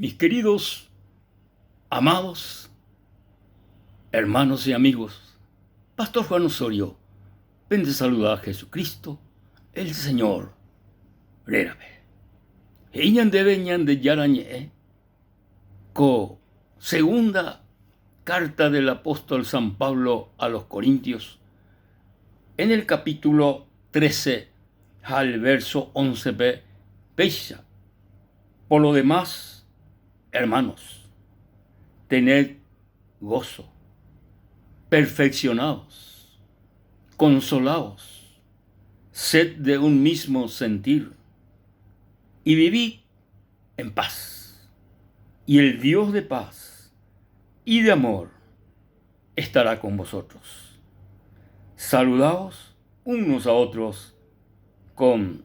Mis queridos, amados, hermanos y amigos, Pastor Juan Osorio pende saluda Jesucristo, el Señor rérape. He'i ñandéve Ñandejára Ñe'ẽ ko segunda carta del apóstol San Pablo a los Corintios, en el capítulo 13 ha el verso 11-pe péicha, Por lo demás, hermanos, tened gozo, perfeccionaos, consolaos, sed de un mismo sentir y vivid en paz. Y el Dios de paz y de amor estará con vosotros. Saludaos unos a otros con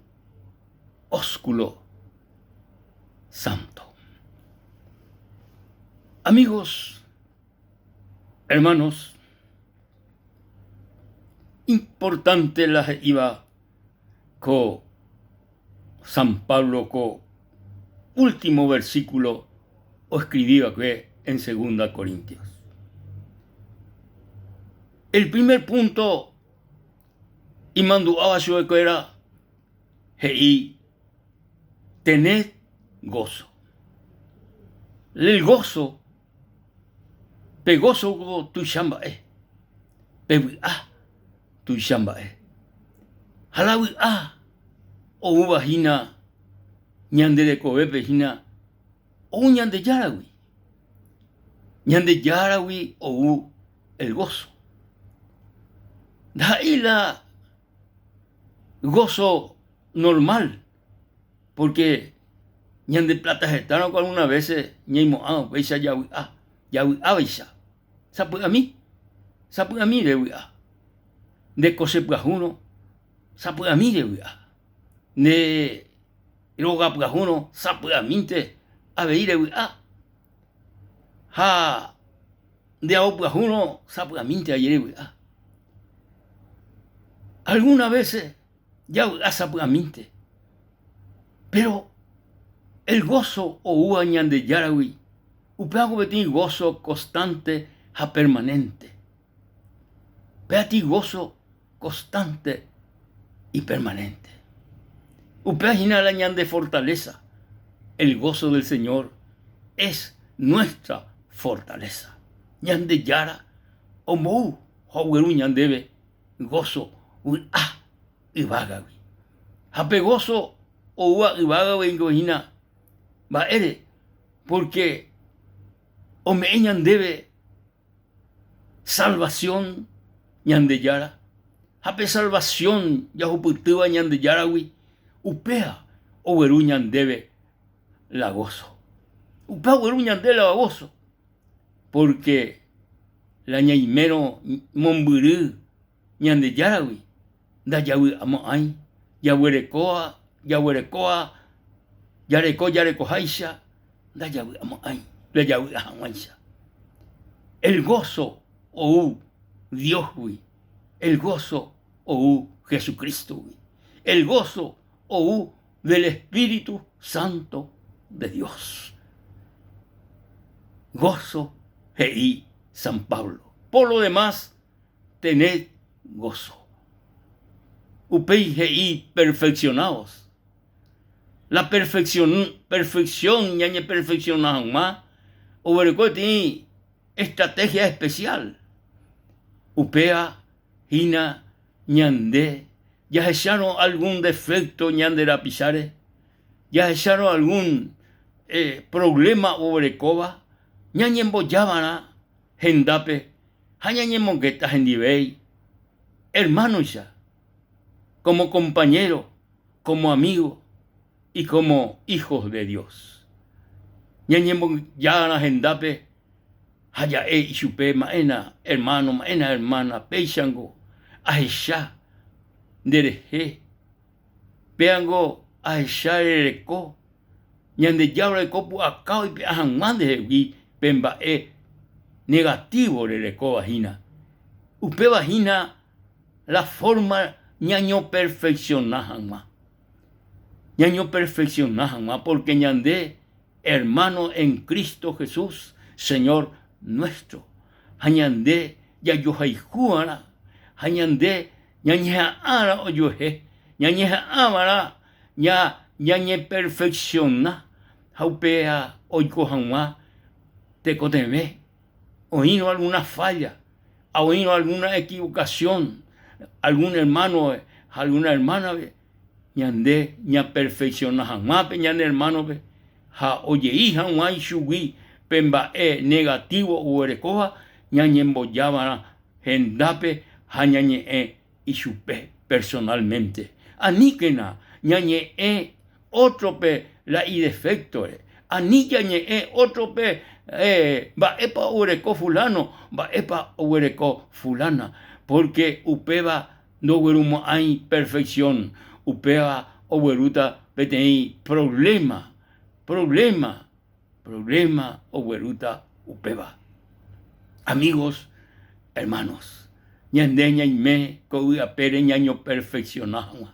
ósculo santo. Amigos, hermanos, importante la he'íva ko San Pablo ko último versículo oescribi va'ekue en Segunda Corintios. El primer punto imandu'áva chupekuéra he'i, Tened gozo. El gozo, pe gozo ko tuicha mba'e, pe vy'a tuicha mba'e. Ha la vy'a oúva hína ñande rekovépe hína ou Ñandejáragui. Ñandejáragui ou el gozo. Ndaha'éi la gozo normal, porque ñande plata hetárõ ko alguna veces ñaimo'ã upéicha javy'a, javy'ávaicha. Sapy'ami, sapy'ami revy'a. Nde kose pyahúrõ, sapy'ami revy'a. Nde róga pyahúrõ, sapy'amínte avei revy'a. Ha nde ao pyahúrõ, sapy'amínte avei revy'a. Alguna veces javy'a sapy'amínte, pero el gozo oúva Ñandejáragui upévako peteĩ gozo constante ha permanente. Péati gozo constante y permanente. Upéva hína la ñande fortaleza. El gozo del Señor es nuestra fortaleza. Ñandejára ombou ha ogueru ñandéve gozo vy'a yvágagui. Ha pe gozo oúva yvágagui niko hína mba'ére, porque ome'ẽ ñandéve salvación Ñandejára ha pe salvación jahupytýva Ñandejáragui, upéva ogueru ñandéve la gozo. Upéva ogueru ñandéve la gozo, porque la ñaimérõ mombyry Ñandejáragui ndajavy'amo'ãi, jaguerekóva, jaguerekóva, jareko jarekoháicha ndajavy'amo'ãi, ndajavy'a hag̃uáicha. El gozo ou Diosgui, el gozo ou Jesucrístogui, el gozo ou del Espíritu Santo de Dios. Gozo he'i San Pablo. Por lo demás, tened gozo. Upéi he'i perfeccionaos. La perfección, perfección ñañeperfecciona hag̃ua oguereko peteĩ estrategia especial. Upéva hína ñande jahechárõ algún defecto ñande rapicháre, jahechárõ algún eh, problema oguerekóva, ñañembojava'erã hendápe ha ñañemongeta hendivéi hermánoicha, como compañero, como amigo y como hijos de Dios. Ñañembojára hendápe ha ja'e ichupe ma'éna hermano, ma'éna hermana, péichango ahecha nderehe, péango ahecha rereko Ñandejára oreko pu'aka oipe'a hag̃ua ndehegui pe mba'e negativo rerekóva hína. Upéva hína la forma ñañoperfecciona hag̃ua. Ñañoperfecciona hag̃ua porque ñande. Hermano en Cristo Jesús, Señor nuestro. Ha ñande jajohayhu'arã ha ñande ñañeha'ãrã ojuehe, ñañeha'ãva'erã ñañeperfecciona ha upéva oiko hag̃ua tekotevẽ oĩrõ alguna falla, ha oĩrõ alguna equivocación algún hermano ha alguna hermana-pe, ñande ñaperfecciona hag̃ua pe ñane hermano-pe ha ojei hag̃ua ichugui pe mba'e negativo oguerekóva ñañembojava'erã hendápe ha ñañe'ẽ ichupe personalmente. Aníkena ñañe'ẽ ótrope la ideféktore, ani ñañe'ẽ ótrope mba'épa oguereko fuláno, mba'épa oguereko fulána, pórke upéva ndoguerumo'ãi perfeksión, upéva oguerúta peteĩ provléma, provléma, provléma oguerúta upéva. Amigos, hermanos, ñande ñaime ko yvy apére ñañoperfecciona hag̃ua.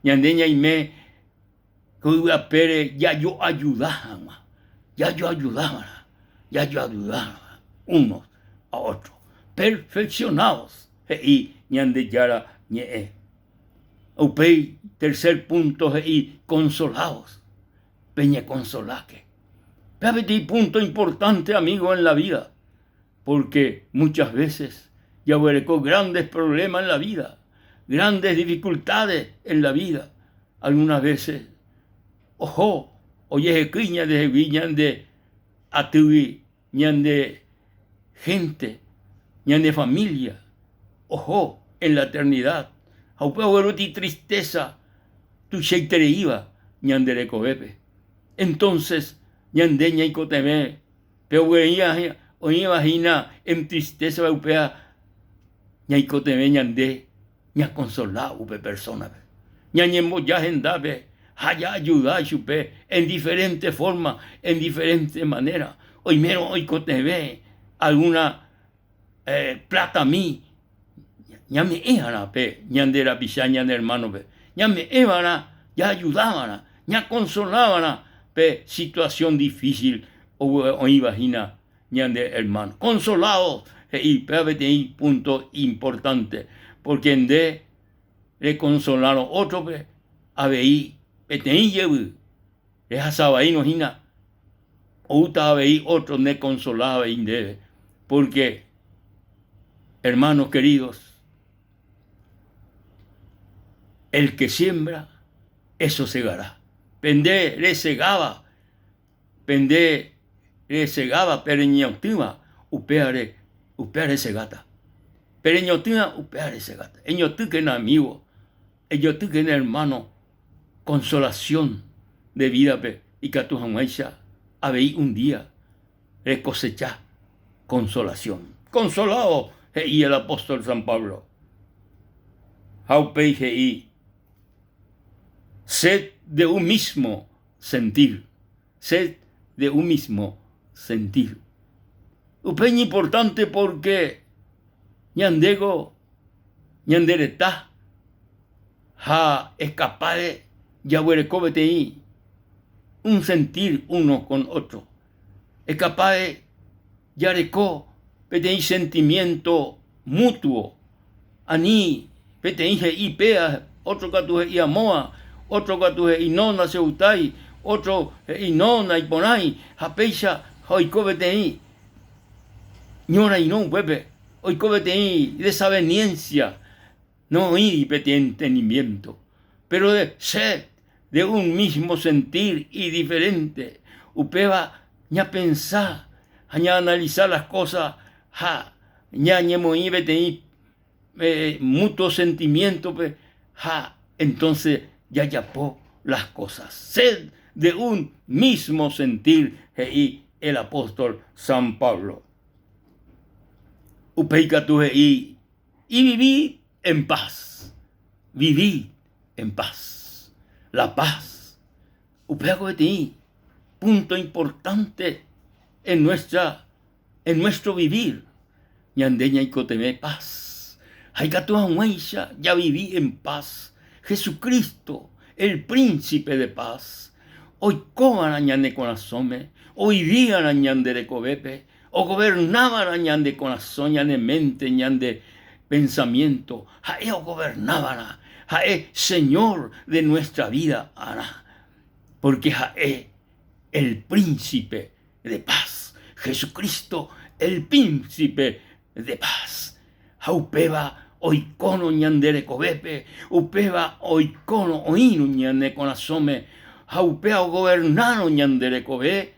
Ñande ñaime ko yvy apére jajoajuda hag̃ua, jajoajudava'erã, jajoajudava'erã unos a otros. Perfeccionados he'i Ñandejára Ñe'ẽ. Upéi tercer punto he'i consolados, peñeconsoláke. Péva peteĩ punto importante amigo en la vida, porque muchas veces jaguereko grandes problemas en la vida, grandes dificultades en la vida, algunas veces oho ojehekýi ñandehegui ñande atýgui ñande hénte, ñane familia oho en la eternidad ha upéva oguerúti tristeza tuichaitereíva ñande rekovépe. Entonces ñande ñaikotevẽ pe oĩva hína en tristeza upéva ñaikotevẽ ñande ñakonsola upe persónape, ñañemboja hendápe ha jaajuda chupe en diferente forma, en diferente manera. Oimérõ oikotevẽ algúna platami ñame'ẽ va'erã pe ñande rapicha, ñane ermánope, ñame'ẽ va'erã, jaajuda va'erã, ñakonsola va'erã pe situasión difísil oĩva hína ñande ermáno. Consolado he'i upéva peteĩ punto importante, porque nde rekonsolárõ ótrope avei peteĩ jevy rehasa vaírõ hína, oúta avei ótro nekonsola avei ndéve, porque hermanos queridos, el que siembra, eso segará. Pe nde resegáva Pende resegáva pe reñotỹva, upévare, upéva resegáta. Pe reñotỹva, upéva resegáta. Eñotỹkena amigo, eñotỹkena hermano, consolación nde vida-pe ikatu hag̃uáicha avei un día rekosecha consolación. Consolado, he'i el apóstol San Pablo. Ha upéi he'i, Sed de un mismo sentir, sed de un mismo sentir. Upe iñimportante porque ñandéko ñande reta ha escapade jaguereko peteĩ un sentir uno con otro. Escapade jareko peteĩ sentimiento mutuo, ani peteĩ he'i péa, ótro katu he'i amóa, ótro katu he'i no ndachegustái, ótro he'i no naiporãi, ha péicha ha oiko peteĩ ñorairõ upépe, oiko peteĩ desaveniencia, noĩri peteĩ entendimiento. Pero de ser de un mismo sentir y diferente, upéva ñapensa ha ñaanalisa las cosas ha ñañemoĩ peteĩ mutuo sentimiento-pe ha entonces jajapo las cosas. Sed de un mismo sentir he'i el apóstol San Pablo. Upéi katu he'i y vivid en paz, vivid en paz, la paz. Upévako peteĩ punto importante en nuestra en nuestro vivir, ñande ñaikotevẽ paz. Ha ikatu hag̃uáicha javivi en paz, Jesucristo, el Príncipe de Paz. Oikova'erã ñane korasõme, ovivi'arã ñande rekovépe, ogovernava'erã ñande korasõ, ñane mente, ñande pensamiento, ha'e ogovernava'erã, ha'e Señor de nuestra vida arã, porque ha'e el Príncipe de Paz, Jesucristo el Príncipe de Paz. Ha upéva oikórõ ñande rekovépe, upéva oikórõ oĩrõ ñane korasõme ha upéva ogovernárõ ñande rekove,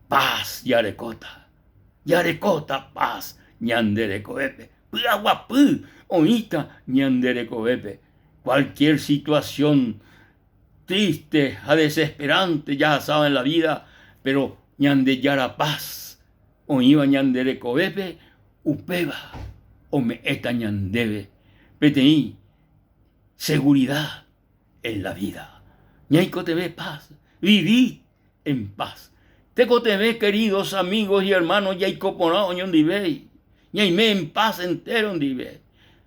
paz jarekóta, jarekóta paz ñande rekovépe, py'aguapy oĩta ñande rekovépe. Cualquier situación triste ha desesperante jahasáva en la vida, pero Ñandejára paz oĩva ñande rekovépe, upéva ome'ẽta ñandéve peteĩ seguridad en la vida. Ñaikotevẽ paz, vivid en paz. Tekotevẽ queridos amigos y hermanos jaiko porã oñondive, ñaime en paz entero ndive,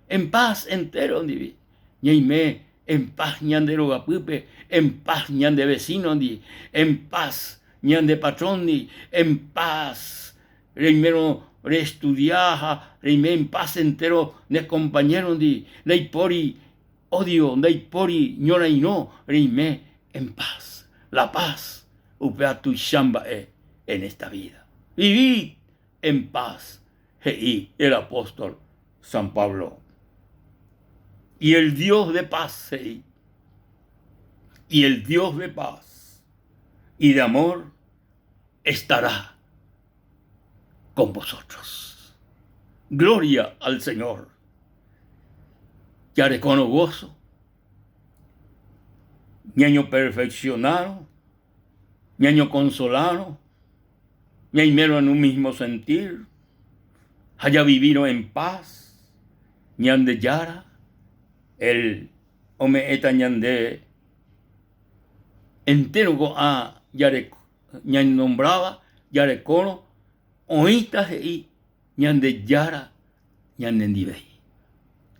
en paz entero ndive, ñaime en paz ñande rogapýpe, en paz ñande vecino ndi, en paz ñande patrón ndi, en paz reimérõ reestudia ha reime en paz entero ne compañero ndi, ndaipóri odio, ndaipóri ñorairõ, reime en paz. La paz upéva tuicha mba'e en esta vida. Vivid en paz, he'i el apóstol San Pablo. Y el Dios de paz, he'i, y el Dios de paz y de amor estará con vosotros. Gloria al Señor. Jarekórõ gozo, ñañoperfeccionárõ, ñañoconsolárõ, ñaimérõ en un mismo sentir ha javivírõ en paz, Ñandejára, el ome'ẽta ñandéve entéro ko'ã jareko ñañonombráva jarekórõ oĩta he'i Ñandejára ñanendivéi.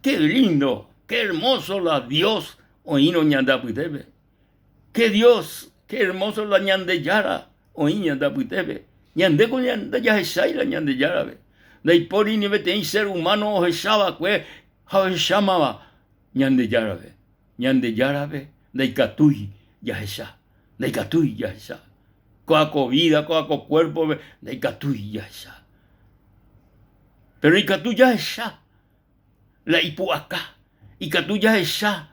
Qué lindo, qué hermoso la Dios oĩrõ ñande apytépe. Qué Dios, qué hermoso la Ñandejára oĩ ñande apytépe. Ñandéko ndajahechái la Ñandejárape. Ndaipóri ni peteĩ ser humano ohecha va'ekue ha ohechámava Ñandejárape. Ñandejárape ndaikatúi jahecha, ndaikatúi jahecha. Kóa ko vida, kóa ko cuerpo-pe ndaikatúi jahecha. Péro ikatu jahecha la ipu'aka, ikatu jahecha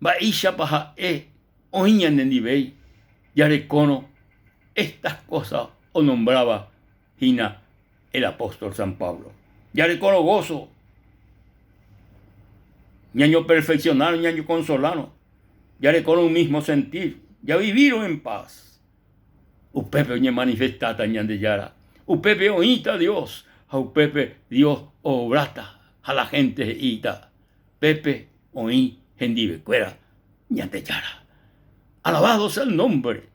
mba'éichapa ha'e oĩ ñanendivéi jarekórõ estas cosas onombráva hína el apóstol San Pablo. Jarekórõ gozo, ñañoperfeccionárõ, ñañoconsolárõ, jarekórõ un mismo sentir, javivírõ en paz, upépe oñemanifestáta Ñandejára, upépe oĩta Dios ha upépe Dios oobráta ha la gente he'íta, pépe oĩ hendivekuéra Ñandejára. Alabado sea el nombre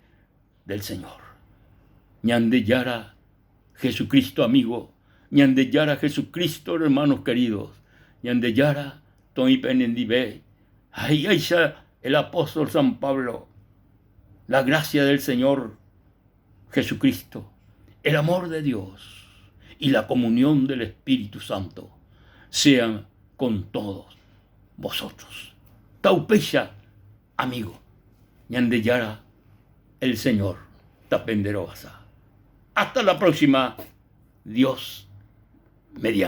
del Señor. Ñandejára Jesucristo amigo, Ñandejára Jesucristo hermanos queridos, Ñandejára toĩ penendive ha he'iháicha el apóstol San Pablo, la gracia del Señor Jesucristo, el amor de Dios y la comunión del Espíritu Santo sean con todos vosotros. Taupéicha, amigo, Ñandejára el Señor tapenderovasa. Hasta la próxima, Dios mediante.